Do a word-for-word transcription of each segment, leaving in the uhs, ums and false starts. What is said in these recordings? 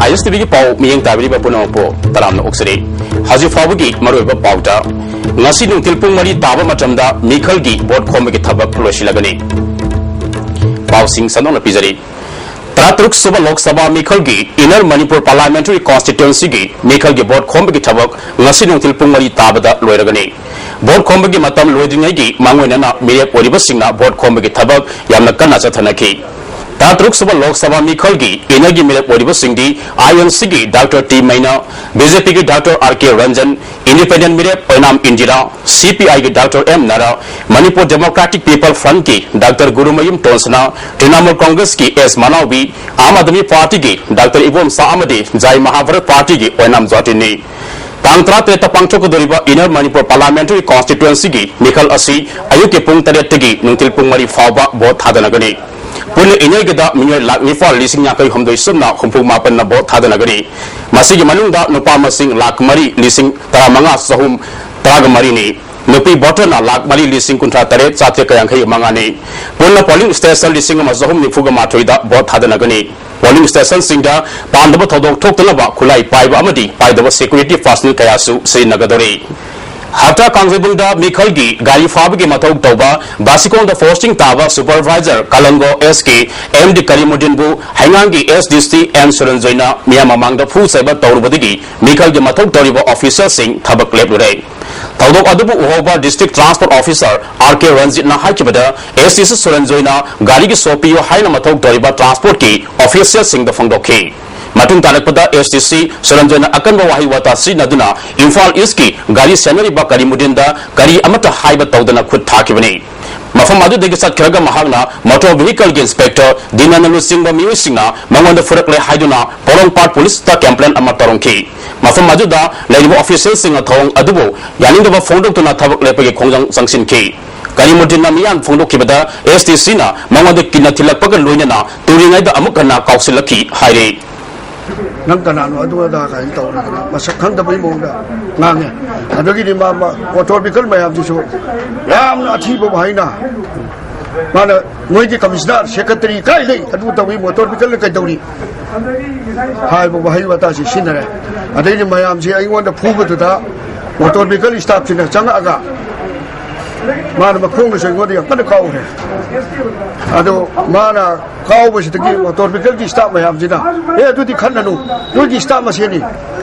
ꯑꯥꯏ ꯑꯦꯁ T ꯚꯤꯒꯤ ꯄꯥꯎ ꯃꯤꯠꯌꯦꯡ ꯇꯥꯕꯤꯔꯤꯕ ꯄꯨꯝꯅꯃꯛꯄꯨ ꯇꯔꯥꯝꯅ ꯑꯣꯛꯆꯔꯤ꯫ ꯍꯧꯖꯤꯛ ꯐꯥꯎꯕꯒꯤ ꯃꯔꯨꯑꯣꯏꯕ ꯄꯥꯎꯗ, ꯉꯁꯤ ꯅꯨꯡꯊꯤꯜ ꯄꯨꯡ ꯃꯔꯤ ꯇꯥꯕ ꯃꯇꯝꯗ ꯃꯤꯈꯜꯒꯤ ꯚꯣꯠ ꯈꯣꯝꯕꯒꯤ ꯊꯕꯛ ꯂꯣꯏꯁꯤꯜꯂꯒꯅꯤ꯫ ꯄꯥꯎꯁꯤꯡ ꯁꯟꯗꯣꯛꯅ ꯄꯤꯖꯔꯤ꯫ ꯇꯔꯥꯇꯔꯨꯛ ꯁꯨꯕ ꯂꯣꯛ ꯁꯚꯥ ꯃꯤꯈꯜꯒꯤ Inner Manipur Parliamentary Constituencyꯒꯤ ꯃꯤꯈꯜꯒꯤ ꯚꯣꯠ ꯈꯣꯝꯕꯒꯤ ꯊꯕꯛ ꯉꯁꯤ ꯅꯨꯡꯊꯤꯜ ꯄꯨꯡ ꯃꯔꯤ ꯇꯥꯕꯗ ꯂꯣꯏꯔꯒꯅꯤ꯫ ꯚꯣꯠ ꯈꯣꯝꯕꯒꯤ ꯃꯇꯝ ꯂꯣꯏꯗ꯭ꯔꯤꯉꯩꯒꯤ ꯃꯥꯡꯑꯣꯏꯅꯅ ꯃꯤꯔꯦꯞ ꯑꯣꯏꯔꯤꯕꯁꯤꯡꯅ ꯚꯣꯠ ꯈꯣꯝꯕꯒꯤ ꯊꯕꯛ ꯌꯥꯝꯅ ꯀꯟꯅ ꯆꯠꯊꯅꯈꯤ꯫ ꯇꯔꯥꯇꯔꯨꯛ ꯁꯨꯕ ꯂꯣꯛ ꯁꯚꯥ ꯃꯤꯈꯜꯒꯤ Innerꯒꯤ ꯃꯤꯔꯦꯞ ꯑꯣꯏꯔꯤꯕꯁꯤꯡꯗꯤ ꯑꯥꯏ ꯑꯦꯟ ꯁꯤꯒꯤ ꯗꯥꯛꯇꯔ ꯇꯤ ꯃꯩꯅꯥ, ꯕꯤ ꯖꯦ ꯄꯤꯒꯤ doctor R K Ranjan, Independent ꯃꯤꯔꯦꯞ ꯑꯣꯏꯅꯥꯝ ꯏꯟꯗꯤꯔꯥ, ꯁꯤ ꯄꯤ ꯑꯥꯏꯒꯤ doctor M Nara, Manipur Democratic People Frontꯀꯤ ꯗꯥꯛꯇꯔ ꯒꯨꯔꯨꯃꯌꯨꯝ ꯇꯣꯟꯁꯅꯥ, ꯇ꯭ꯔꯤꯅꯥꯃꯨꯜ ꯀꯪꯒ꯭ꯔꯦꯁꯀꯤ ꯑꯦꯁ ꯃꯅꯥꯎꯕꯤ, ꯑꯥꯝ ꯑꯥꯗꯃꯤ ꯄꯥꯔꯇꯤꯒꯤ ꯗꯥꯛꯇꯔ ꯏꯕꯣꯝꯆꯥ ꯑꯃꯗꯤ ꯖꯥꯏ ꯃꯍꯥꯚꯥꯔꯠ ꯄꯥꯔꯇꯤꯒꯤ ꯑꯣꯏꯅꯥꯝ ꯖꯣꯇꯤꯟꯅꯤ꯫ ꯇꯥꯡ ꯇꯔꯥꯇꯔꯦꯠꯇ ꯄꯥꯡꯊꯣꯛꯀꯗꯧꯔꯤꯕ Inner Manipur Parliamentary Constituencyꯒꯤ ꯃꯤꯈꯜ ꯑꯁꯤ ꯑꯌꯨꯛꯀꯤ ꯄꯨꯡ ꯇꯔꯦꯠꯇꯒꯤ ꯅꯨꯡꯊꯤꯜ ꯄꯨꯡ ꯃꯔꯤ ꯐꯥꯎꯕ ꯚꯣꯠ ꯊꯥꯗꯅꯒꯅꯤ꯫ ꯄꯨꯟꯅ Innerꯒꯤꯗ ꯃꯤꯑꯣꯏ ꯂꯥꯈ ꯅꯤꯄꯥꯜ ꯂꯤꯁꯤꯡ ꯌꯥꯡꯈꯩ ꯍꯨꯝꯗꯣꯏ ꯁꯨꯞꯅ ꯍꯨꯝꯐꯨ ꯃꯥꯄꯟꯅ ꯚꯣꯠ ꯊꯥꯗꯅꯒꯅꯤ꯫ ꯃꯁꯤꯒꯤ ꯃꯅꯨꯡꯗ ꯅꯨꯄꯥ ꯃꯁꯤꯡ ꯂꯥꯈ ꯃꯔꯤ ꯂꯤꯁꯤꯡ ꯇꯔꯥꯃꯉꯥ ꯆꯍꯨꯝ ꯇꯔꯥꯃꯔꯤꯅꯤ꯫ ꯅꯨꯄꯤ ꯚꯣꯇꯔꯅ ꯂꯥꯈ ꯃꯔꯤ ꯂꯤꯁꯤꯡ ꯀꯨꯟꯊ꯭ꯔꯥ ꯇꯔꯦꯠ ꯆꯥꯇ꯭ꯔꯦꯠꯀ ꯌꯥꯡꯈꯩ ꯃꯉꯥꯅꯤ꯫ ꯄꯨꯟꯅ polling station ꯂꯤꯁꯤꯡ ꯑꯃ ꯆꯍꯨꯝ ꯅꯤꯐꯨꯒ ꯃꯥꯊꯣꯏꯗ ꯚꯣꯠ ꯊꯥꯗꯅꯒꯅꯤ꯫ Polling stationꯁꯤꯡꯗ ꯄꯥꯝꯗꯕ ꯊꯧꯗꯣꯛ ꯊꯣꯛꯇꯅꯕ ꯈꯨꯠꯂꯥꯏ ꯄꯥꯏꯕ ꯑꯃꯗꯤ ꯄꯥꯏꯗꯕ security personnel ꯀꯌꯥꯁꯨ ꯁꯤꯖꯤꯟꯅꯒꯗꯧꯔꯤ꯫ ꯍꯞꯇꯥ ꯀꯥꯡꯖꯩꯕꯨꯡꯗ ꯃꯤꯈꯜꯒꯤ ꯒꯥꯔꯤ ꯐꯥꯕꯒꯤ ꯃꯊꯧ ꯇꯧꯕ ꯕꯥꯁꯤꯈꯣꯡꯗ posting ꯇꯥꯕ supervisor ꯀꯂꯪꯒꯣ ꯑꯦꯁ ꯀꯦ ꯑꯦꯝ ꯗꯤ ꯀꯔꯤꯃꯨꯗꯤꯟꯕꯨ ꯍꯩꯉꯥꯡꯒꯤ ꯑꯦꯁ ꯗꯤ ꯁꯤ ꯑꯦꯟ ꯁꯨꯔꯟꯖꯣꯏꯅ ꯃꯤꯌꯥꯝ ꯃꯃꯥꯡꯗ ꯐꯨ ꯆꯩꯕ ꯇꯧꯔꯨꯕꯗꯒꯤ ꯃꯤꯈꯜꯒꯤ ꯃꯊꯧ ꯇꯧꯔꯤꯕ officerꯁꯤꯡ ꯊꯕꯛ ꯂꯦꯞꯂꯨꯔꯦ꯫ ꯊꯧꯗꯣꯛ ꯑꯗꯨꯕꯨ ꯎꯍꯧꯕ district transport officer ꯑꯥꯔ ꯀꯦ ꯔꯟꯖꯤꯠꯅ ꯍꯥꯏꯈꯤꯕꯗ, ꯑꯦꯁ ꯗꯤ ꯁꯤ ꯁꯨꯔꯟꯖꯣꯏꯅ ꯒꯥꯔꯤꯒꯤ ꯁꯣ ꯄꯤꯌꯨ ꯍꯥꯏꯅ ꯃꯊꯧ ꯇꯧꯔꯤꯕ transportꯀꯤ officialꯁꯤꯡꯗ ꯐꯣꯡꯗꯣꯛꯈꯤ꯫ ꯃꯇꯨꯡ ꯇꯥꯔꯛꯄꯗ ꯑꯦꯁ ꯗꯤ ꯁꯤ ꯁꯨꯔꯟꯖꯣꯏꯅ ꯑꯀꯟꯕ ꯋꯥꯍꯩ ꯋꯥꯇꯥ ꯁꯤꯖꯤꯟꯅꯗꯨꯅ ꯏꯝꯐꯥꯜ ꯏꯁꯀꯤ ꯒꯥꯔꯤ ꯁꯦꯟꯅꯔꯤꯕ ꯀꯔꯤꯃꯨꯗꯤꯟꯗ ꯀꯔꯤ ꯑꯃꯠꯇ ꯍꯥꯏꯕ ꯇꯧꯗꯅ ꯈꯨꯠ ꯊꯥꯈꯤꯕꯅꯤ꯫ ꯃꯐꯝ ꯑꯗꯨꯗꯒꯤ ꯆꯠꯈ꯭ꯔꯒ ꯃꯍꯥꯛꯅ motor vehicleꯒꯤ inspector ꯗꯤꯅꯟꯅ ꯂꯨꯆꯤꯡꯕ ꯃꯤꯑꯣꯏꯁꯤꯡꯅ ꯃꯉꯣꯟꯗ ꯐꯨꯔꯛꯂꯦ ꯍꯥꯏꯗꯨꯅ ꯄꯣꯔꯣꯝꯄꯥꯠ policeꯇ complaint ꯑꯃ ꯇꯧꯔꯝꯈꯤ꯫ ꯃꯐꯝ ꯑꯗꯨꯗ ꯂꯩꯔꯤꯕ officialꯁꯤꯡꯅ ꯊꯧꯑꯣꯡ ꯑꯗꯨꯕꯨ ꯌꯥꯅꯤꯡꯗꯕ ꯐꯣꯡꯗꯣꯛꯇꯨꯅ ꯊꯕꯛ ꯂꯦꯞꯄꯒꯤ ꯈꯣꯡꯖꯪ ꯆꯪꯁꯤꯟꯈꯤ꯫ ꯀꯔꯤꯃꯨꯗꯤꯟꯅ ꯃꯤꯌꯥꯝ ꯐꯣꯡꯗꯣꯛꯈꯤꯕꯗ, ꯑꯦꯁ ꯗꯤ ꯁꯤꯅ ꯃꯉꯣꯟꯗ ꯀꯤꯟꯅ ꯊꯤꯜꯂꯛꯄꯒ ꯂꯣꯏꯅꯅ ꯇꯨꯔꯤꯉꯩꯗ ꯑꯃꯨꯛ ꯍꯟꯅ ꯀꯥꯎꯁꯤꯜꯂꯛꯈꯤ ꯍꯥꯏꯔꯤ꯫ ꯅꯪ ꯀꯅꯥꯅꯣ ꯑꯗꯨ ꯑꯗꯥ ꯀꯥꯏꯅ ꯇꯧꯔꯗꯅ ꯃꯁꯛ ꯈꯪꯗꯕꯩ ꯃꯑꯣꯡꯗ ꯉꯥꯡꯉꯦ꯫ ꯑꯗꯒꯤꯗꯤ ꯃꯥ, ꯃꯥ motor vehicle ꯃꯌꯥꯝꯗꯨꯁꯨ ꯌꯥꯝꯅ ꯑꯊꯤꯕ ꯋꯥꯍꯩꯅ ꯃꯥꯅ ꯃꯣꯏꯒꯤ ꯀꯃꯤꯁꯅꯔ, ꯁꯦꯀ꯭ꯔꯦꯇꯔꯤ ꯀꯥꯏ ꯂꯩ? ꯑꯗꯨ ꯇꯧꯏ, ꯃꯣꯇꯣꯔ ꯚꯤꯀꯜꯅ ꯀꯩꯗꯧꯔꯤ? ꯍꯥꯏꯕ ꯋꯥꯍꯩ ꯋꯥꯇꯥꯁꯤ ꯁꯤꯖꯤꯟꯅꯔꯦ꯫ ꯑꯗꯩꯗꯤ ꯃꯌꯥꯝꯁꯤ ꯑꯩꯉꯣꯟꯗ ꯐꯨꯕꯗꯨꯗ ꯃꯣꯇꯣꯔ ꯚꯤꯀꯜ ꯁ꯭ꯇꯥꯐꯁꯤꯅ ꯆꯪꯉꯛꯑꯒ ꯃꯥꯅ ꯃꯈꯣꯡꯅꯁꯨ ꯑꯩꯉꯣꯟꯗ ꯌꯥꯝ ꯀꯟꯅ ꯀꯥꯎꯔꯦ꯫ ꯑꯗꯣ ꯃꯥꯅ ꯀꯥꯎꯕꯁꯤꯗꯒꯤ ꯃꯣꯇꯣꯔ ꯚꯤꯀꯜꯒꯤ ꯁ꯭ꯇꯥꯐ ꯃꯌꯥꯝꯁꯤꯅ, "ꯑꯦ, ꯑꯗꯨꯗꯤ ꯈꯠꯅꯅꯨ, ꯅꯣꯏꯒꯤ ꯁ꯭ꯇꯥꯐ ꯃꯁꯦꯟꯅꯤ"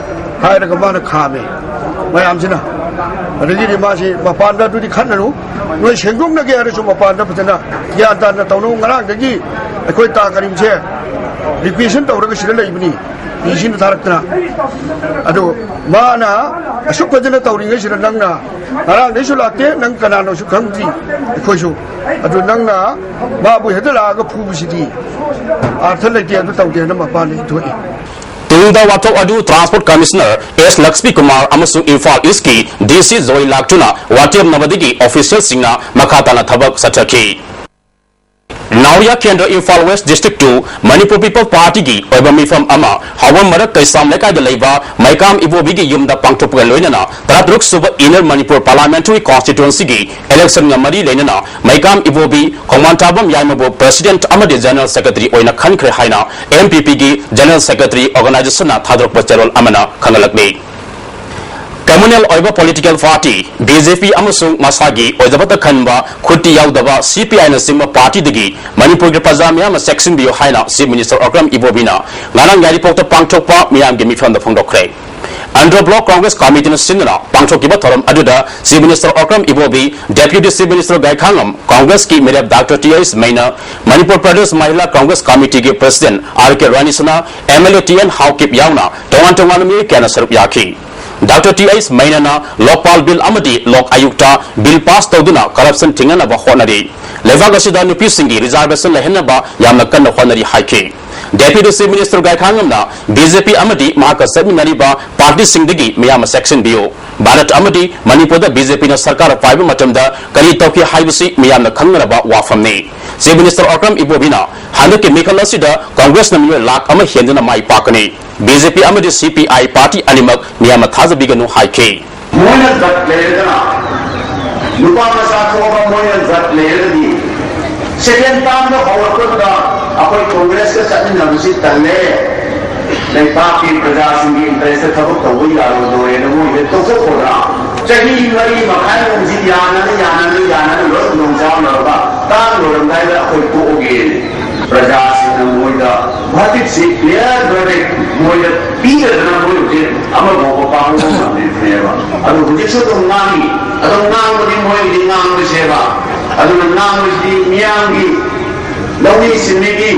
ꯍꯥꯏꯔꯒ ꯃꯥꯅ ꯈꯥꯝꯃꯦ ꯃꯌꯥꯝꯁꯤꯅ꯫ ꯑꯗꯒꯤꯗꯤ ꯃꯥꯁꯤ ꯃꯄꯥꯟꯗ, "ꯑꯗꯨꯗꯤ ꯈꯠꯅꯅꯨ, ꯅꯣꯏ ꯁꯦꯡꯗꯣꯛꯅꯒꯦ ꯍꯥꯏꯔꯁꯨ ꯃꯄꯥꯟꯗ ꯐꯖꯅ ꯒ꯭ꯌꯥꯟ ꯇꯥꯅ ꯇꯧꯅꯧ꯫ ꯉꯔꯥꯡꯗꯒꯤ ꯑꯩꯈꯣꯏ ꯇꯥ ꯀꯔꯤꯝꯁꯦ ꯔꯤꯀ꯭ꯋꯦꯁꯟ ꯇꯧꯔꯒ ꯁꯤꯗ ꯂꯩꯕꯅꯤ, ꯄꯤꯁꯤꯅ ꯊꯥꯔꯛꯇꯅ꯫ ꯑꯗꯣ ꯃꯥꯅ ꯑꯁꯨꯛ ꯐꯖꯅ ꯇꯧꯔꯤꯉꯩꯁꯤꯗ ꯅꯪꯅ ꯉꯔꯥꯡꯗꯩꯁꯨ ꯂꯥꯛꯇꯦ, ꯅꯪ ꯀꯅꯥꯅꯣꯁꯨ ꯈꯪꯗ꯭ꯔꯤ ꯑꯩꯈꯣꯏꯁꯨ꯫ ꯑꯗꯨ ꯅꯪꯅ ꯃꯥꯕꯨ ꯍꯦꯛꯇ ꯂꯥꯛꯑꯒ ꯐꯨꯕꯁꯤꯗꯤ ꯑꯥꯔꯊ ꯂꯩꯇꯦ, ꯑꯗꯨ ꯇꯧꯗꯦꯅ ꯃꯄꯥꯟꯗ ꯏꯟꯊꯣꯛꯏ꯫ ꯇꯨꯡꯗ ꯋꯥꯊꯣꯛ ꯑꯗꯨ ꯇ꯭ꯔꯥꯟꯁꯄꯣꯔꯠ ꯀꯃꯤꯁꯅꯔ ꯑꯦꯁ ꯂꯛꯁꯃꯤ ꯀꯨꯃꯥꯔ ꯑꯃꯁꯨꯡ ꯏꯝꯐꯥꯜ ꯏꯁꯀꯤ ꯗꯤ ꯁꯤ ꯖꯣꯏ ꯂꯥꯛꯇꯨꯅ ꯋꯥꯇꯦꯝꯅꯕꯗꯒꯤ ꯑꯣꯐꯤꯁꯤꯌꯦꯜꯁꯤꯡꯅ ꯃꯈꯥ ꯇꯥꯅ ꯊꯕꯛ ꯆꯠꯊꯈꯤ꯫ Nauriya Kendra, Imphal west district two, Manipur people ꯄꯥꯔꯇꯤꯒꯤ ꯑꯣꯏꯕ ꯃꯤꯐꯝ ꯑꯃ ꯍꯥꯎꯕꯝ ꯃꯔꯛ ꯀꯩꯁꯥꯝ ꯂꯩꯀꯥꯏꯗ ꯂꯩꯕ ꯃꯩꯀꯥꯝ ꯏꯕꯣꯕꯤꯒꯤ ꯌꯨꯝꯗ ꯄꯥꯡꯊꯣꯛꯄꯒ ꯂꯣꯏꯅꯅ ꯇꯔꯥꯇꯔꯨꯛ ꯁꯨꯕ ꯏꯟꯅꯔ ꯃꯅꯤꯄꯨꯔ ꯄꯥꯔꯂꯥꯃꯦꯟꯇꯔꯤ ꯀꯣꯟꯁꯇꯤꯇ꯭ꯋꯦꯟꯁꯤꯒꯤ ꯏꯂꯦꯛꯁꯟꯒ ꯃꯔꯤ ꯂꯩꯅꯅ ꯃꯩꯀꯥꯝ ꯏꯕꯣꯕꯤ ꯈꯣꯡꯃꯥꯟꯊꯥꯕꯝ ꯌꯥꯏꯃꯕꯨ ꯄ꯭ꯔꯁꯤꯗꯦꯟꯠ ꯑꯃꯗꯤ ꯖꯦꯅꯔꯦꯜ ꯁꯦꯀ꯭ꯔꯦꯇꯔꯤ ꯑꯣꯏꯅ ꯈꯟꯈ꯭ꯔꯦ ꯍꯥꯏꯅ ꯑꯦꯝ ꯄꯤ ꯄꯤꯒꯤ ꯖꯦꯅꯔꯦꯜ ꯁꯦꯀ꯭ꯔꯦꯇꯔꯤ ꯑꯣꯔꯒꯅꯥꯏꯖꯦꯁꯟꯅ ꯊꯥꯗꯣꯔꯛꯄ ꯆꯦꯔꯣꯜ ꯑꯃꯅ ꯈꯪꯍꯜꯂꯛꯂꯤ꯫ ꯀꯝꯃꯨꯅꯦꯜ ꯑꯣꯏꯕ ꯄꯣꯂꯤꯇꯤꯀꯦꯜ ꯄꯥꯔꯇꯤ ꯕꯤ ꯖꯦ ꯄꯤ ꯑꯃꯁꯨꯡ ꯃꯁꯥꯒꯤ ꯑꯣꯏꯖꯕꯇ ꯈꯟꯕ ꯈꯨꯠꯇꯤ ꯌꯥꯎꯗꯕ ꯁꯤ ꯄꯤ ꯑꯥꯏꯅꯆꯤꯡꯕ ꯄꯥꯔꯇꯤꯗꯒꯤ ꯃꯅꯤꯄꯨꯔꯒꯤ ꯄ꯭ꯔꯖꯥ ꯃꯤꯌꯥꯝꯅ ꯆꯦꯛꯁꯤꯟꯕꯤꯌꯨ ꯍꯥꯏꯅ ꯆꯤꯐ ꯃꯤꯅꯤꯁꯇꯔ ꯑꯣꯀ꯭ꯔꯝ ꯏꯕꯣꯕꯤꯅ ꯉꯔꯥꯡ ꯌꯥꯏꯔꯤꯄꯣꯛꯇ ꯄꯥꯡꯊꯣꯛꯄ ꯃꯤꯌꯥꯝꯒꯤ ꯃꯤꯐꯝꯗ ꯐꯣꯡꯗꯣꯛꯈ꯭ꯔꯦ꯫ ꯑꯟꯗ꯭ꯔꯣ ꯕ꯭ꯂꯣꯛ ꯀꯣꯡꯒ꯭ꯔꯦꯁ ꯀꯃꯤꯇꯤꯅ ꯁꯤꯟꯗꯨꯅ ꯄꯥꯡꯊꯣꯛꯈꯤꯕ ꯊꯧꯔꯝ ꯑꯗꯨꯗ chief minister Okram Ibobi, deputy chief minister Gaikhangam, ꯀꯣꯡꯒ꯭ꯔꯦꯁꯀꯤ ꯃꯤꯔꯦꯞ doctor T H Meinya, Manipur Pradesh Mahila Congress ꯀꯃꯤꯇꯤꯒꯤ ꯄ꯭ꯔꯁꯤꯗꯦꯟꯠ ꯑꯥꯔ ꯀꯦ ꯔꯥꯅꯤꯁꯅꯥ, M L A T N Haokip ꯌꯥꯎꯅ ꯇꯣꯉꯥꯟ ꯇꯣꯉꯥꯟꯕ ꯃꯤꯑꯣꯏ ꯀꯌꯥꯅ ꯁꯔꯨꯛ ꯌꯥꯈꯤ꯫ ꯗꯥꯛꯇꯔ ꯇꯤ ꯑꯩꯆ ꯃꯩꯅꯅ ꯂꯣꯛꯄꯥꯜ ꯕꯤꯜ ꯑꯃꯗꯤ ꯂꯣꯛ ꯑꯌꯨꯛꯇ ꯕꯤꯜ ꯄꯥꯁ ꯇꯧꯗꯨꯅ ꯀꯔꯞꯁꯟ ꯊꯤꯡꯅꯅꯕ ꯍꯣꯠꯅꯔꯤ꯫ ꯂꯩꯕꯥꯛ ꯑꯁꯤꯗ ꯅꯨꯄꯤꯁꯤꯡꯒꯤ ꯔꯤꯖꯥꯔꯕꯦꯁꯟ ꯂꯩꯍꯟꯅꯕ ꯌꯥꯝꯅ ꯀꯟꯅ ꯍꯣꯠꯅꯔꯤ ꯍꯥꯏꯈꯤ꯫ ꯗꯦꯄ꯭ꯌꯨꯇꯤ ꯆꯤꯐ ꯃꯤꯅꯤꯁꯇꯔ ꯒꯥꯏꯈꯥꯉꯝꯅ ꯕꯤ ꯖꯦ ꯄꯤ ꯑꯃꯗꯤ ꯃꯍꯥꯛꯀ ꯆꯠꯃꯤꯟꯅꯔꯤꯕ ꯄꯥꯔꯇꯤꯁꯤꯡꯗꯒꯤ ꯃꯤꯌꯥꯝꯅ ꯆꯦꯛꯁꯤꯟꯕꯤꯌꯨ꯫ ꯚꯥꯔꯠ ꯑꯃꯗꯤ ꯃꯅꯤꯄꯨꯔꯗ ꯕꯤ ꯖꯦ ꯄꯤꯅ ꯁꯔꯀꯥꯔ ꯄꯥꯏꯕ ꯃꯇꯝꯗ ꯀꯔꯤ ꯇꯧꯈꯤ ꯍꯥꯏꯕꯁꯤ ꯃꯤꯌꯥꯝꯅ ꯈꯪꯅꯔꯕ ꯋꯥꯐꯝꯅꯤ꯫ ꯆꯤꯐ ꯃꯤꯅꯤꯁꯇꯔ ꯑꯣꯀ꯭ꯔꯝ ꯏꯕꯣꯕꯤꯅ ꯍꯟꯗꯛꯀꯤ ꯃꯤꯈꯜ ꯑꯁꯤꯗ ꯀꯣꯡꯒ꯭ꯔꯦꯁꯅ ꯃꯤꯑꯣꯏ ꯂꯥꯈ ꯑꯃ ꯍꯦꯟꯗꯨꯅ ꯃꯥꯏ ꯄꯥꯛꯀꯅꯤ꯫ ꯕꯤ ꯖꯦ ꯄꯤ ꯑꯃꯗꯤ ꯁꯤ ꯄꯤ ꯑꯥꯏ ꯄꯥꯔꯇꯤ ꯑꯅꯤꯃꯛ ꯃꯤꯌꯥꯝꯅ ꯊꯥꯖꯕꯤꯒꯅꯨ ꯍꯥꯏꯈꯤ꯫ ꯃꯣꯏꯅ ꯖꯠ ꯂꯩꯔꯒꯅ, ꯅꯨꯄꯥ ꯃꯆꯥ ꯊꯣꯛꯑꯒ ꯃꯣꯏꯅ ꯖꯠ ꯂꯩꯔꯒꯗꯤ, ꯁꯦꯀꯦꯟ ꯇꯥꯔꯝꯗ ꯍꯧꯔꯛꯄꯗꯨꯗ ꯑꯩꯈꯣꯏ ꯀꯣꯡꯒ꯭ꯔꯦꯁꯀ ꯆꯠꯃꯤꯟꯅꯕꯁꯤ ꯇꯜꯂꯦ, ꯂꯩꯕꯥꯛꯀꯤ ꯄ꯭ꯔꯖꯥꯁꯤꯡꯒꯤ ꯏꯟꯇꯔꯦꯁꯇ ꯊꯕꯛ ꯇꯧꯕ ꯌꯥꯔꯣꯏꯗꯣꯏꯅ ꯃꯣꯏꯗ ꯇꯣꯛꯊꯣꯛꯈ꯭ꯔꯣꯗꯅ꯫ ꯆꯍꯤ ꯃꯔꯤ ꯃꯈꯥꯏꯔꯣꯝꯁꯤ ꯌꯥꯅꯅ ꯌꯥꯅꯅ ꯌꯥꯅꯅ ꯂꯣꯏ ꯈꯨꯗꯣꯡ ꯆꯥꯍꯟꯅꯔꯒ ꯇꯥꯡ ꯂꯣꯏꯔꯝꯗꯥꯏꯗ ꯑꯩꯈꯣꯏ ꯇꯣꯛꯑꯒꯦ꯫ ꯄ꯭ꯔꯖꯥꯁꯤꯡꯅ ꯃꯣꯏꯗ ꯚꯔꯗꯤꯛꯁꯤ, ꯀ꯭ꯂꯤꯌꯥꯔ ꯚꯔꯗꯤꯛ ꯃꯣꯏꯗ ꯄꯤꯔꯗꯅ ꯃꯣꯏ ꯍꯧꯖꯤꯛ ꯑꯃꯐꯥꯎꯕ ꯄꯥꯡꯕ ꯉꯝꯗ꯭ꯔꯤꯕꯅꯦꯕ꯫ ꯑꯗꯨ ꯍꯧꯖꯤꯛꯁꯨ ꯑꯗꯨꯝ ꯉꯥꯡꯉꯤ꯫ ꯑꯗꯨꯝ ꯉꯥꯡꯕꯗꯤ ꯃꯣꯏꯒꯤꯗꯤ ꯉꯥꯡꯕꯁꯦꯕ꯫ ꯑꯗꯨꯅ ꯉꯥꯡꯕꯁꯤꯗꯤ ꯃꯤꯌꯥꯝꯒꯤ ꯂꯧꯃꯤ ꯁꯤꯟꯃꯤꯒꯤ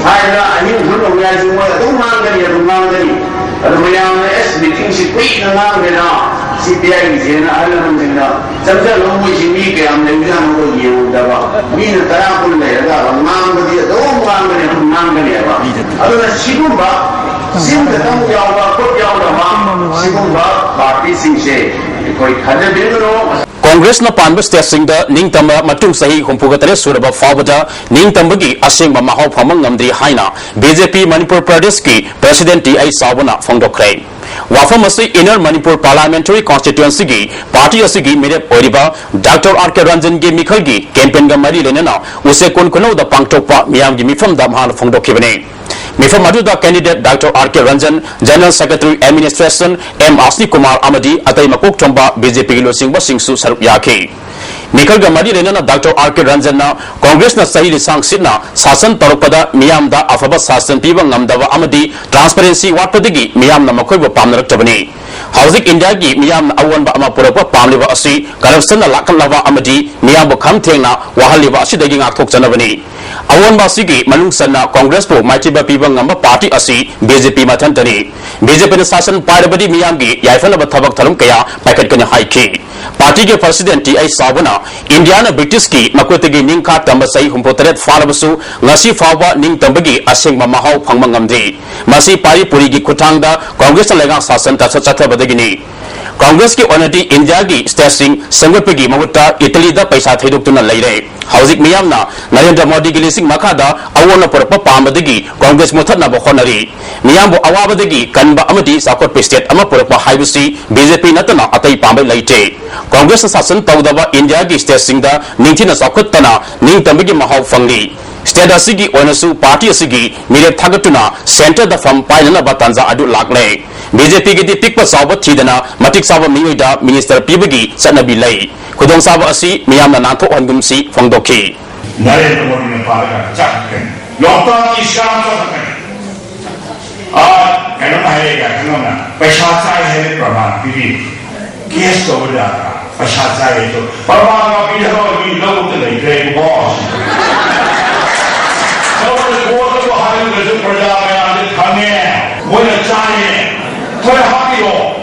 ꯍꯥꯏꯗꯅ ꯑꯍꯤꯡ ꯍꯨꯟ ꯅꯣꯡꯌꯥꯏꯁꯨ ꯃꯣꯏ ꯑꯗꯨꯝ ꯉꯥꯡꯒꯅꯤ, ꯑꯗꯨꯝ ꯉꯥꯡꯒꯅꯤ꯫ ꯑꯗꯨ ꯃꯌꯥꯝꯅ ꯑꯦꯁ ꯃꯤꯇꯤꯡꯁꯤ ꯀꯨꯏꯅ ꯉꯥꯡꯗꯅ ꯁꯤ ꯄꯤ ꯑꯥꯏꯒꯤꯁꯦꯅ ꯑꯍꯜ ꯂꯃꯟꯁꯤꯡꯅ ꯆꯪꯁꯤꯜꯂꯒ ꯃꯣꯏꯁꯤ ꯃꯤ ꯀꯌꯥꯝ ꯂꯩꯕꯖꯥꯠꯅꯣ ꯑꯩꯈꯣꯏ ꯌꯦꯡꯉꯨꯗꯕ꯫ ꯃꯤꯅ ꯇꯔꯥ ꯀꯨꯟ ꯂꯩꯔꯒ ꯉꯥꯡꯕꯗꯤ ꯑꯗꯨꯝ ꯉꯥꯡꯒꯅꯤ, ꯑꯗꯨꯝ ꯉꯥꯡꯒꯅꯦꯕ꯫ ꯑꯗꯨꯅ ꯁꯤꯒꯨꯝꯕ ꯆꯤꯟ ꯈꯛꯇꯪ ꯌꯥꯎꯕ, ꯈꯨꯠ ꯌꯥꯎꯗꯕ ꯁꯤꯒꯨꯝꯕ ꯄꯥꯔꯇꯤꯁꯤꯡꯁꯦ ꯑꯩꯈꯣꯏ ꯊꯥꯖꯕꯤꯔꯨꯅꯨ꯫ ꯀꯣꯡꯒ꯭ꯔꯦꯁꯅ ꯄꯥꯟꯕ ꯁ꯭ꯇꯦꯠꯁꯤꯡꯗ ꯅꯤꯡꯇꯝꯕ ꯃꯇꯨꯡ ꯆꯍꯤ ꯍꯨꯝꯐꯨꯒ ꯇꯔꯦꯠ ꯁꯨꯔꯕ ꯐꯥꯎꯕꯗ ꯅꯤꯡꯇꯝꯕꯒꯤ ꯑꯁꯦꯡꯕ ꯃꯍꯥꯎ ꯐꯪꯕ ꯉꯝꯗ꯭ꯔꯤ ꯍꯥꯏꯅ ꯕꯤ ꯖꯦ ꯄꯤ ꯃꯅꯤꯄꯨꯔ ꯄ꯭ꯔꯗꯦꯁꯀꯤ ꯄ꯭ꯔꯁꯤꯗꯦꯟꯠ ꯇꯤ ꯑꯩꯆ ꯆꯥꯎꯕꯅ ꯐꯣꯡꯗꯣꯛꯈ꯭ꯔꯦ꯫ ꯋꯥꯐꯝ ꯑꯁꯤ ꯏꯟꯅꯔ ꯃꯅꯤꯄꯨꯔ ꯄꯥꯔꯂꯥꯃꯦꯟꯇꯔꯤ ꯀꯣꯟꯁꯇꯤꯇ꯭ꯋꯦꯟꯁꯤꯒꯤ ꯄꯥꯔꯇꯤ ꯑꯁꯤꯒꯤ ꯃꯤꯔꯦꯞ ꯑꯣꯏꯔꯤꯕ ꯗꯥꯛꯇꯔ ꯑꯥꯔ ꯀꯦ ꯔꯟꯖꯟꯒꯤ ꯃꯤꯈꯜꯒꯤ ꯀꯦꯝꯄꯦꯟꯒ ꯃꯔꯤ ꯂꯩꯅꯅ ꯎꯆꯦꯛꯀꯣꯟ ꯈꯨꯅꯧꯗ ꯄꯥꯡꯊꯣꯛꯄ ꯃꯤꯌꯥꯝꯒꯤ ꯃꯤꯐꯝꯗ ꯃꯍꯥꯛꯅ ꯐꯣꯡꯗꯣꯛꯈꯤꯕꯅꯤ꯫ ꯃꯤꯐꯝ ꯑꯗꯨꯗ candidate doctor R K Ranjan, general secretary administration M Asni Kumar ꯑꯃꯗꯤ ꯑꯇꯩ ꯃꯀꯣꯛ ꯊꯣꯡꯕ ꯕꯤ ꯖꯦ ꯄꯤꯒꯤ ꯂꯨꯆꯤꯡꯕꯁꯤꯡꯁꯨ ꯁꯔꯨꯛ ꯌꯥꯈꯤ꯫ ꯃꯤꯈꯜꯒ ꯃꯔꯤ ꯂꯩꯅꯅ ꯗꯥꯛꯇꯔ ꯑꯥꯔ ꯀꯦ ꯔꯟꯖꯟꯅ ꯀꯣꯡꯒ꯭ꯔꯦꯁꯅ ꯆꯍꯤ ꯂꯤꯁꯥꯡ ꯁꯤꯠꯅ ꯁꯥꯁꯟ ꯇꯧꯔꯛꯄꯗ ꯃꯤꯌꯥꯝꯗ ꯑꯐꯕ ꯁꯥꯁꯟ ꯄꯤꯕ ꯉꯝꯗꯕ ꯑꯃꯗꯤ ꯇ꯭ꯔꯥꯟꯁꯄꯔꯦꯟꯁꯤ ꯋꯥꯠꯄꯗꯒꯤ ꯃꯤꯌꯥꯝꯅ ꯃꯈꯣꯏꯕꯨ ꯄꯥꯝꯅꯔꯛꯇꯕꯅꯤ꯫ ꯍꯧꯖꯤꯛ ꯏꯟꯗꯤꯌꯥꯒꯤ ꯃꯤꯌꯥꯝꯅ ꯑꯑꯣꯟꯕ ꯑꯃ ꯄꯨꯔꯛꯄ ꯄꯥꯝꯂꯤꯕ ꯑꯁꯤ ꯀꯔꯞꯁꯟꯅ ꯂꯥꯛꯍꯠꯂꯕ ꯑꯃꯗꯤ ꯃꯤꯌꯥꯝꯕꯨ ꯈꯝ ꯊꯦꯡꯅ ꯋꯥꯍꯜꯂꯤꯕ ꯑꯁꯤꯗꯒꯤ ꯉꯥꯛꯊꯣꯛꯆꯅꯕꯅꯤ꯫ ꯑꯑꯣꯟꯕ ꯑꯁꯤꯒꯤ ꯃꯅꯨꯡ ꯆꯟꯅ ꯀꯣꯡꯒ꯭ꯔꯦꯁꯄꯨ ꯃꯥꯏꯊꯤꯕ ꯄꯤꯕ ꯉꯝꯕ ꯄꯥꯔꯇꯤ ꯑꯁꯤ ꯕꯤ ꯖꯦ ꯄꯤ ꯃꯊꯟꯇꯅꯤ꯫ ꯕꯤ ꯖꯦ ꯄꯤꯅ ꯁꯥꯁꯟ ꯄꯥꯏꯔꯕꯗꯤ ꯃꯤꯌꯥꯝꯒꯤ ꯌꯥꯏꯐꯅꯕ ꯊꯕꯛ ꯊꯧꯔꯝ ꯀꯌꯥ ꯄꯥꯏꯈꯠꯀꯅꯤ ꯍꯥꯏꯈꯤ꯫ ꯄꯥꯔꯇꯤꯒꯤ ꯄ꯭ꯔꯁꯤꯗꯦꯟꯠ ꯇꯤ ꯑꯩꯆ ꯆꯥꯎꯕꯅ ꯏꯟꯗꯤꯌꯥꯅ ꯕ꯭ꯔꯤꯇꯤꯁꯀꯤ ꯃꯈꯨꯠꯇꯒꯤ ꯅꯤꯡꯈꯥ ꯇꯝꯕ ꯆꯍꯤ ꯍꯨꯝꯐꯨ ꯇꯔꯦꯠ ꯐꯥꯔꯕꯁꯨ ꯉꯁꯤ ꯐꯥꯎꯕ ꯅꯤꯡꯇꯝꯕꯒꯤ ꯑꯁꯦꯡꯕ ꯃꯍꯥꯎ ꯐꯪꯕ ꯉꯝꯗ꯭ꯔꯤ꯫ ꯃꯁꯤ ꯄꯥꯔꯤ ꯄꯨꯔꯤꯒꯤ ꯈꯨꯠꯊꯥꯡꯗ ꯀꯣꯡꯒ꯭ꯔꯦꯁꯅ ꯂꯩꯉꯥꯛ ꯁꯥꯁꯟ ꯆꯠꯊ-, ꯆꯠꯊꯕꯗꯒꯤꯅꯤ꯫ ꯀꯣꯡꯒ꯭ꯔꯦꯁꯀꯤ ꯑꯣꯏꯅꯗꯤ ꯏꯟꯗꯤꯌꯥꯒꯤ ꯁ꯭ꯇꯦꯠꯁꯤꯡ ꯁꯦꯝꯒꯠꯄꯒꯤ ꯃꯍꯨꯠꯇ ꯏꯇꯂꯤꯗ ꯄꯩꯁꯥ ꯊꯩꯗꯣꯛꯇꯨꯅ ꯂꯩꯔꯦ꯫ ꯍꯧꯖꯤꯛ ꯃꯤꯌꯥꯝꯅ ꯅꯔꯦꯟꯗ꯭ꯔ ꯃꯣꯗꯤꯒꯤ ꯂꯤꯁꯤꯡ ꯃꯈꯥꯗ ꯑꯑꯣꯟꯕ ꯄꯨꯔꯛꯄ ꯄꯥꯝꯕꯗꯒꯤ ꯀꯣꯡꯒ꯭ꯔꯦꯁ ꯃꯨꯊꯠꯅꯕ ꯍꯣꯠꯅꯔꯤ꯫ ꯃꯤꯌꯥꯝꯕꯨ ꯑꯋꯥꯕꯗꯒꯤ ꯀꯟꯕ ꯑꯃꯗꯤ ꯆꯥꯎꯈꯠꯄ ꯁ꯭ꯇꯦꯠ ꯑꯃ ꯄꯨꯔꯛꯄ ꯍꯥꯏꯕꯁꯤ ꯕꯤ ꯖꯦ ꯄꯤ ꯅꯠꯇꯅ ꯑꯇꯩ ꯄꯥꯝꯕ ꯂꯩꯇꯦ꯫ ꯀꯣꯡꯒ꯭ꯔꯦꯁꯅ ꯁꯥꯁꯟ ꯇꯧꯗꯕ ꯏꯟꯗꯤꯌꯥꯒꯤ ꯁ꯭ꯇꯦꯠꯁꯤꯡꯗ ꯅꯤꯡꯊꯤꯅ ꯆꯥꯎꯈꯠꯄꯅ ꯅꯤꯡꯇꯝꯕꯒꯤ ꯃꯍꯥꯎ ꯐꯪꯂꯤ꯫ ꯁ꯭ꯇꯦꯠ ꯑꯁꯤꯒꯤ ꯑꯣꯏꯅꯁꯨ ꯄꯥꯔꯇꯤ ꯑꯁꯤꯒꯤ ꯃꯤꯔꯦꯞ ꯊꯥꯒꯠꯇꯨꯅ ꯁꯦꯟꯇꯔꯗ ꯐꯝ ꯄꯥꯏꯅꯅꯕ ꯇꯥꯟꯖꯥ ꯑꯗꯨ ꯂꯥꯛꯂꯦ꯫ ꯕꯤ ꯖꯦ ꯄꯤꯒꯤꯗꯤ ꯄꯤꯛꯄ ꯆꯥꯎꯕ ꯊꯤꯗꯅ ꯃꯇꯤꯛ ꯆꯥꯕ ꯃꯤꯑꯣꯏꯗ ꯃꯤꯅꯤꯁꯇꯔ ꯄꯤꯕꯒꯤ ꯆꯠꯅꯕꯤ ꯂꯩ꯫ ꯈꯨꯗꯣꯡꯆꯥꯕ ꯑꯁꯤ ꯃꯤꯌꯥꯝꯅ ꯅꯥꯟꯊꯣꯛꯍꯟꯒꯨꯝꯁꯤ ꯐꯣꯡꯗꯣꯛꯈꯤ꯫ ꯅꯔꯦꯟꯗ꯭ꯔ ꯃꯣꯗꯤꯅ ꯄꯥꯜꯂꯒ ꯆꯠꯈ꯭ꯔꯦ꯫ ꯂꯣꯛꯇꯥꯛꯀꯤ ꯁ꯭ꯌꯥꯝ ꯆꯠꯈ꯭ꯔꯦ꯫ ꯑꯥ, ꯀꯩꯅꯣꯝ ꯍꯥꯏꯔꯛꯑꯦ, ꯀꯩꯅꯣꯝꯅ ꯄꯩꯁꯥ ꯆꯥꯏ ꯍꯥꯏꯕ ꯄ꯭ꯔꯃꯥꯟ ꯄꯤꯕꯤꯌꯨ꯫ ꯀꯦꯁ ꯇꯧꯕ ꯌꯥꯗ꯭ꯔꯥ? ꯄꯩꯁꯥ ꯆꯥꯏ ꯍꯥꯏꯗꯣ ꯄ꯭ꯔꯃꯥꯟ ꯄꯤꯗꯕ ꯃꯤ ꯂꯧꯕ ꯂꯩꯇ꯭ꯔꯦꯕꯀꯣ꯫ ꯂꯧꯕꯗ ꯀꯣꯠꯇꯕꯨ ꯍꯥꯏꯔꯒꯁꯨ ꯄ꯭ꯔꯖꯥ ꯃꯌꯥꯝꯁꯦ ꯈꯪꯉꯦ꯫ ꯃꯣꯏꯅ ꯆꯥꯏꯌꯦ꯫ ꯈꯔ ꯍꯥꯞꯄꯤꯔꯣ꯫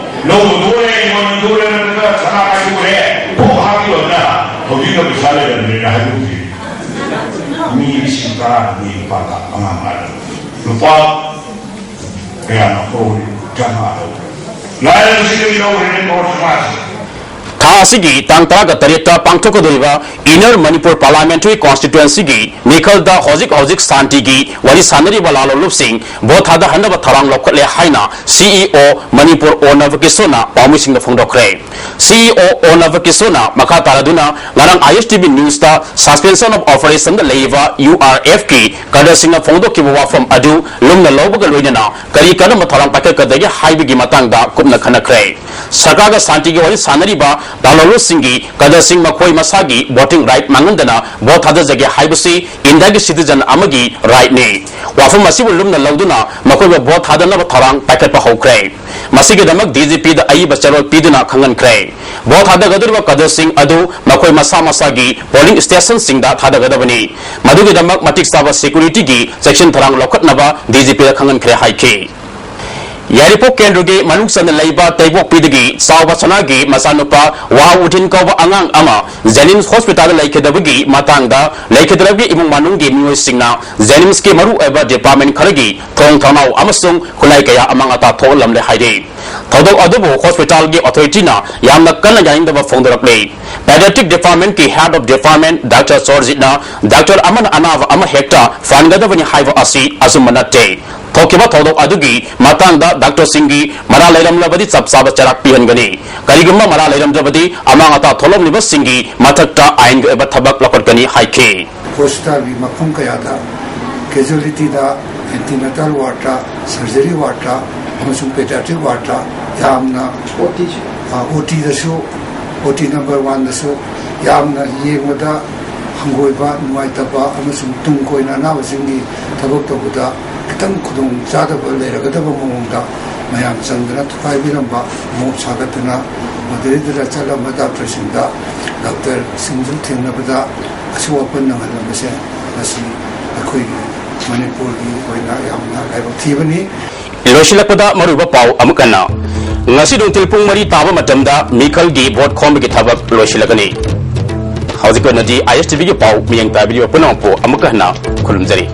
ꯂꯧꯕ ꯇꯣꯛꯑꯦ, ꯌꯣꯟꯕ ꯇꯣꯛꯑꯦ, ꯅꯠꯇ꯭ꯔꯒ ꯁꯅꯥ ꯀꯥꯏꯊꯣꯛꯈ꯭ꯔꯦ꯫ ꯀꯣꯛ ꯍꯥꯞꯄꯤꯔꯣ ꯑꯗꯨꯅ꯫ ꯍꯧꯖꯤꯛꯅ ꯄꯩꯁꯥ ꯂꯩꯔꯝꯗ꯭ꯔꯦꯅ ꯍꯥꯏꯗꯣꯛꯇꯦ꯫ ꯃꯤ ꯂꯤꯁꯤꯡ ꯇꯔꯥ ꯃꯤ ꯂꯨꯄꯥ ꯂꯥꯈ ꯃꯉꯥ ꯃꯉꯥ ꯂꯧꯔꯦ꯫ ꯂꯨꯄꯥ ꯀꯌꯥꯅꯣ ꯀ꯭ꯔꯣꯔ ꯆꯥꯝꯃꯉꯥ ꯂꯧꯔꯦ꯫ ꯂꯥꯏꯔꯕꯁꯤꯡꯗꯒꯤ ꯂꯧꯔꯦ ꯀ꯭ꯔꯣꯔ ꯆꯥꯝꯃꯉꯥꯁꯦ꯫ ꯊꯥ ꯑꯁꯤꯒꯤ ꯇꯥꯡ ꯇꯔꯥꯒ ꯇꯔꯦꯠꯇ ꯄꯥꯡꯊꯣꯛꯀꯗꯧꯔꯤꯕ ꯏꯟꯅꯔ ꯃꯅꯤꯄꯨꯔ ꯄꯥꯔꯂꯥꯃꯦꯟꯇꯔꯤ ꯀꯣꯟꯁꯇꯤꯇ꯭ꯋꯦꯟꯁꯤꯒꯤ ꯃꯤꯈꯜꯗ ꯍꯧꯖꯤꯛ ꯍꯧꯖꯤꯛ ꯁꯥꯟꯇꯤꯒꯤ ꯋꯥꯔꯤ ꯁꯥꯟꯅꯔꯤꯕ ꯂꯥꯂꯣꯡꯂꯨꯞꯁꯤꯡ ꯚꯣꯠ ꯊꯥꯗꯍꯟꯅꯕ ꯊꯧꯔꯥꯡ ꯂꯧꯈꯠꯂꯦ ꯍꯥꯏꯅ ꯁꯤ ꯏ ꯑꯣ ꯃꯅꯤꯄꯨꯔ ꯑꯣ ꯅꯕꯀꯤꯁꯣꯔꯅ ꯄꯥꯎꯃꯤꯁꯤꯡꯗ ꯐꯣꯡꯗꯣꯛꯈ꯭ꯔꯦ꯫ ꯁꯤ ꯏ ꯑꯣ ꯑꯣ ꯅꯕꯀꯤꯁꯣꯔꯅ ꯃꯈꯥ ꯇꯥꯔꯗꯨꯅ ꯉꯔꯥꯡ ꯑꯥꯏ ꯑꯦꯁ ꯇꯤ ꯚꯤ ꯅ꯭ꯌꯨꯁꯇ ꯁꯁꯄꯦꯟꯁꯟ ꯑꯣꯐ ꯑꯣꯄꯔꯦꯁꯟꯗ ꯂꯩꯔꯤꯕ ꯌꯨ ꯑꯥꯔ ꯑꯦꯐꯀꯤ ꯀꯥꯗꯔꯁꯤꯡꯅ ꯐꯣꯡꯗꯣꯛꯈꯤꯕ ꯋꯥꯐꯝ ꯑꯗꯨ ꯂꯨꯝꯅ ꯂꯧꯕꯒ ꯂꯣꯏꯅꯅ ꯀꯔꯤ ꯀꯔꯝꯕ ꯊꯧꯔꯥꯡ ꯄꯥꯏꯈꯠꯀꯗꯒꯦ ꯍꯥꯏꯕꯒꯤ ꯃꯇꯥꯡꯗ ꯀꯨꯞꯅ ꯈꯟꯅꯈ꯭ꯔꯦ꯫ ꯁꯔꯀꯥꯔꯒ ꯁꯥꯟꯇꯤꯒꯤ ꯋꯥꯔꯤ ꯁꯥꯟꯅꯔꯤꯕ ꯂꯥꯂꯣꯡꯂꯨꯞꯁꯤꯡꯒꯤ ꯀꯥꯗꯔꯁꯤꯡ ꯃꯈꯣꯏ ꯃꯁꯥꯒꯤ ꯚꯣꯇꯤꯡ ꯔꯥꯏꯠ ꯃꯥꯡꯍꯟꯗꯅ ꯚꯣꯠ ꯊꯥꯗꯖꯒꯦ ꯍꯥꯏꯕꯁꯤ ꯏꯟꯗꯤꯌꯥꯒꯤ ꯁꯤꯇꯤꯖꯟ ꯑꯃꯒꯤ ꯔꯥꯏꯠꯅꯤ꯫ ꯋꯥꯐꯝ ꯑꯁꯤꯕꯨ ꯂꯨꯝꯅ ꯂꯧꯗꯨꯅ ꯃꯈꯣꯏꯕꯨ ꯚꯣꯠ ꯊꯥꯗꯅꯕ ꯊꯧꯔꯥꯡ ꯄꯥꯏꯈꯠꯄ ꯍꯧꯈ꯭ꯔꯦ꯫ ꯃꯁꯤꯒꯤꯗꯃꯛ ꯗꯤ ꯖꯤ ꯄꯤꯗ ꯑꯏꯕ ꯆꯦꯔꯣꯜ ꯄꯤꯗꯨꯅ ꯈꯪꯍꯟꯈ꯭ꯔꯦ꯫ ꯚꯣꯠ ꯊꯥꯗꯒꯗꯧꯔꯤꯕ ꯀꯥꯗꯔꯁꯤꯡ ꯑꯗꯨ ꯃꯈꯣꯏ ꯃꯁꯥ ꯃꯁꯥꯒꯤ ꯄꯣꯂꯤꯡ ꯁ꯭ꯇꯦꯁꯟꯁꯤꯡꯗ ꯊꯥꯗꯒꯗꯕꯅꯤ꯫ ꯃꯗꯨꯒꯤꯗꯃꯛ ꯃꯇꯤꯛ ꯆꯥꯕ ꯁꯦꯀ꯭ꯌꯨꯔꯤꯇꯤꯒꯤ ꯆꯦꯛꯁꯤꯟ ꯊꯧꯔꯥꯡ ꯂꯧꯈꯠꯅꯕ ꯗꯤ ꯖꯤ ꯄꯤꯗ ꯈꯪꯍꯟꯈ꯭ꯔꯦ ꯍꯥꯏꯈꯤ꯫ ꯌꯥꯏꯔꯤꯄꯣꯛ ꯀꯦꯟꯗ꯭ꯔꯒꯤ ꯃꯅꯨꯡ ꯆꯟꯅ ꯂꯩꯕ ꯇꯩꯕꯣꯛꯄꯤꯗꯒꯤ ꯆꯥꯎꯕ ꯁꯅꯥꯒꯤ ꯃꯆꯥꯅꯨꯄꯥ ꯋꯥ ꯎꯊꯤꯟ ꯀꯧꯕ ꯑꯉꯥꯡ ꯑꯃ ꯖꯦꯅꯤꯝꯁ ꯍꯣꯁꯄꯤꯇꯥꯜꯗ ꯂꯩꯈꯤꯗꯕꯒꯤ ꯃꯇꯥꯡꯗ ꯂꯩꯈꯤꯗ꯭ꯔꯕꯒꯤ ꯏꯃꯨꯡ ꯃꯅꯨꯡꯒꯤ ꯃꯤꯑꯣꯏꯁꯤꯡꯅ ꯖꯦꯅꯤꯝꯁꯀꯤ ꯃꯔꯨꯑꯣꯏꯕ ꯗꯤꯄꯥꯔꯠꯃꯦꯟ ꯈꯔꯒꯤ ꯊꯣꯡ ꯊꯣꯡꯅꯥꯎ ꯑꯃꯁꯨꯡ ꯈꯨꯠꯂꯥꯏ ꯀꯌꯥ ꯑꯃꯥꯡ ꯑꯇꯥ ꯊꯣꯛꯍꯜꯂꯝꯂꯦ ꯍꯥꯏꯔꯤ꯫ ꯊꯧꯗꯣꯛ ꯑꯗꯨꯕꯨ ꯍꯣꯁꯄꯤꯇꯥꯜꯒꯤ ꯑꯣꯊꯣꯔꯤꯇꯤꯅ ꯌꯥꯝꯅ ꯀꯟꯅ ꯌꯥꯅꯤꯡꯗꯕ ꯐꯣꯡꯗꯣꯔꯛꯂꯤ꯫ ꯄꯦꯗꯤꯌꯥꯇ꯭ꯔꯤꯛ ꯗꯤꯄꯥꯔꯠꯃꯦꯟꯀꯤ ꯍꯦꯗ ꯑꯣꯐ ꯗꯤꯄꯥꯔꯠꯃꯦꯟ ꯗꯥꯛꯇꯔ ꯁꯣꯔꯖꯤꯠꯅ ꯗꯥꯛꯇꯔ ꯑꯃꯅ ꯑꯅꯥꯕ ꯑꯃ ꯍꯦꯛꯇ ꯐꯍꯟꯒꯗꯕꯅꯤ ꯍꯥꯏꯕ ꯑꯁꯤ ꯑꯆꯨꯝꯕ ꯅꯠꯇꯦ꯫ ꯊꯣꯛꯈꯤꯕ ꯊꯧꯗꯣꯛ ꯑꯗꯨꯒꯤ ꯃꯇꯥꯡꯗ ꯗꯥꯛꯇꯔꯁꯤꯡꯒꯤ ꯃꯔꯥꯜ ꯂꯩꯔꯝꯂꯕꯗꯤ ꯆꯞ ꯆꯥꯕ ꯆꯩꯔꯥꯛ ꯄꯤꯍꯟꯒꯅꯤ꯫ ꯀꯔꯤꯒꯨꯝꯕ ꯃꯔꯥꯜ ꯂꯩꯔꯝꯗ꯭ꯔꯕꯗꯤ ꯑꯃꯥꯡ ꯑꯇꯥ ꯊꯣꯛꯂꯝꯂꯤꯕꯁꯤꯡꯒꯤ ꯃꯊꯛꯇ ꯑꯥꯏꯟꯒꯤ ꯑꯣꯏꯕ ꯊꯕꯛ ꯂꯧꯈꯠꯀꯅꯤ ꯍꯥꯏꯈꯤ꯫ ꯍꯣꯁꯄꯤꯇꯥꯜꯒꯤ ꯃꯐꯝ ꯀꯌꯥꯗ ꯀꯦꯖꯨꯋꯦꯂꯤꯇꯤꯗ, ꯑꯦꯟꯇꯤꯅꯦꯇꯥꯜ ꯋꯥꯔꯗꯇ, ꯁꯔꯖꯔꯤ ꯋꯥꯔꯗꯇ ꯑꯃꯁꯨꯡ ꯄꯦꯗꯤꯌꯥꯇ꯭ꯔꯤꯛ ꯋꯥꯔꯗꯇ ꯌꯥꯝꯅ ꯑꯣꯇꯤꯗꯁꯨ, ꯑꯣꯇꯤ ꯅꯝꯕꯔ ꯋꯥꯟꯗꯁꯨ ꯌꯥꯝꯅ ꯌꯦꯡꯕꯗ ꯍꯪꯒꯣꯏꯕ, ꯅꯨꯡꯉꯥꯏꯇꯕ ꯑꯃꯁꯨꯡ ꯇꯨꯡ ꯀꯣꯏꯅ ꯑꯅꯥꯕꯁꯤꯡꯒꯤ ꯊꯕꯛ ꯇꯧꯕꯗ ꯈꯤꯇꯪ ꯈꯨꯗꯣꯡ ꯆꯥꯗꯕ ꯂꯩꯔꯒꯗꯕ ꯃꯑꯣꯡꯗ ꯃꯌꯥꯝ ꯆꯪꯗꯅ ꯊꯨꯒꯥꯏꯕꯤꯔꯝꯕ, ꯃꯣꯞ ꯁꯥꯒꯠꯇꯅ ꯃꯗꯨꯗꯩꯗꯨꯗ ꯆꯠꯂꯝꯕ ꯗꯥꯛꯇꯔꯁꯤꯡꯗ, ꯗꯥꯛꯇꯔꯁꯤꯡꯁꯨ ꯊꯦꯡꯅꯕꯗ ꯑꯁꯣꯛ ꯑꯄꯟ ꯅꯪꯍꯜꯂꯝꯕꯁꯦ ꯃꯁꯤ ꯑꯩꯈꯣꯏꯒꯤ ꯃꯅꯤꯄꯨꯔꯒꯤ ꯑꯣꯏꯅ ꯌꯥꯝꯅ ꯂꯥꯏꯕꯛ ꯊꯤꯕꯅꯤ꯫ ꯂꯣꯏꯁꯤꯜꯂꯛꯄꯗ ꯃꯔꯨꯑꯣꯏꯕ ꯄꯥꯎ ꯑꯃꯨꯛ ꯍꯟꯅ꯫ ꯉꯁꯤ ꯅꯨꯡꯊꯤꯜ ꯄꯨꯡ ꯃꯔꯤ ꯇꯥꯕ ꯃꯇꯝꯗ ꯃꯤꯈꯜꯒꯤ ꯚꯣꯠ ꯈꯣꯝꯕꯒꯤ ꯊꯕꯛ ꯂꯣꯏꯁꯤꯜꯂꯒꯅꯤ꯫ ꯍꯧꯖꯤꯛ ꯑꯣꯏꯅꯗꯤ ꯑꯥꯏ ꯑꯦꯁ ꯇꯤ ꯚꯤꯒꯤ ꯄꯥꯎ ꯃꯤꯠꯌꯦꯡ ꯇꯥꯕꯤꯔꯤꯕ ꯄꯨꯝꯅꯃꯛꯄꯨ ꯑꯃꯨꯛ ꯍꯟꯅ ꯈꯨꯔꯨꯝꯖꯔꯤ꯫